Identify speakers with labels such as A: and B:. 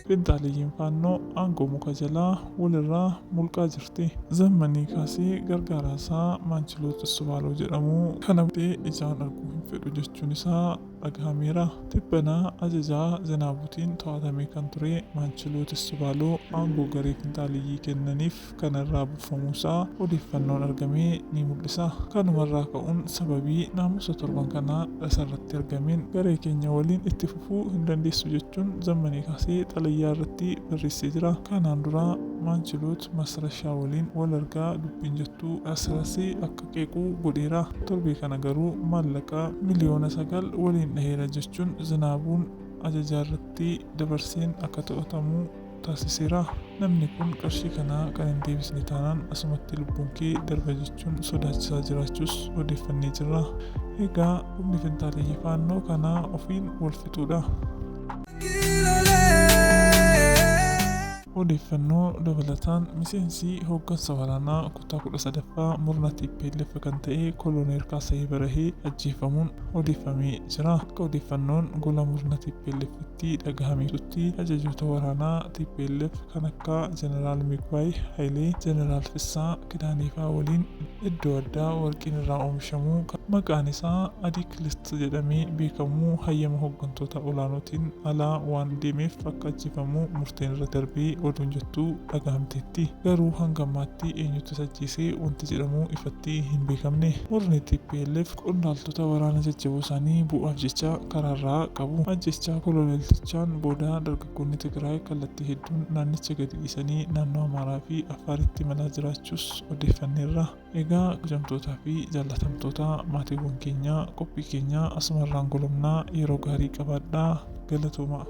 A: Finxaaleyyiin Faannoo aangoo muka jalaa walirraa mulqaa jirti. Zammanii Kaasee gargaaraasaa Maanchiloot Issubaaloo jedhamu kana ijaan arguu hin fedhu jechuun isaa dhagahameera. Tibbana ajajaa Zinaabuutiin to'atamee kan ture Maanchiloot Issubaaloo aangoo garee finxaaleyyii kennaniif kanarraa buufamuusaa odeeffannoon argame ni mul'isa. Kanumarraa ka'uun sababii naamusa torban kanaa isarratti argameen garee keenya waliin itti fufuu hin dandeessu jechuun Zammanii Kaasee xalayaa irratti barreessee jira. Kanaan dura Maanchiloot Masrashaa waliin wal argaa dubbiin jettu Asirasi akka qeequ godheera. Torbee kana garuu maallaqa 9,000,000 waliin dhaheera jechuun Zinaabuun ajajaa irratti dabarseen akka to'atamu taasiseera. Namni kun qarshii kana kan hin deebisne taanaan asumatti lubbuun kee darba jechuun sodaachisaa jiraachuus odeeffannee jirra. Egaa humni finxaaleyyii Faannoo kana ofiin wal fixuudha. Odeeffannoo dabalataan miseensi hooggansa waraanaa kutaa 13ffaa murna TPLF kan ta'e Koloneel Kaasayee Barahee ajjeefamuun odeeffamee jira. Akka odeeffannoon gola murna TPLFtti dhagahameetutti ajajoota waraanaa TPLF kan akka Jeneraal Migbaay Hayilee, Jeneraal Fissaa Kidaaneefaa waliin iddoo addaa warqiin irraa oomishamu maqaan isaa Adii Kilist jedhamee beekamu hayyama hooggantoota olaanootiin alaa waan deemeef akka ajjeefamu murteen irra darbee oduun jettu dhagahamteetti. Garuu hanga ammaatti eenyutu isa ajjeese wanti jedhamu ifatti hin beekamne. Murni TPLF qondaaltota waraana jajjaboo isaanii bu'aaf jecha karaarraa qabu. Ajjechaa koloneeltichaan booda dargaggoonni Tigraay kallattii hedduun naannicha gadi dhiisanii naannoo Amaaraa fi Affaaritti imalaa jiraachuus odeeffanneerra. Egaa kabajamtootaa fi jaallatamtoota maatiiwwan keenya qophii keenya asumarraan golomnaa yeroo gaarii qabaadhaa. Galatooma.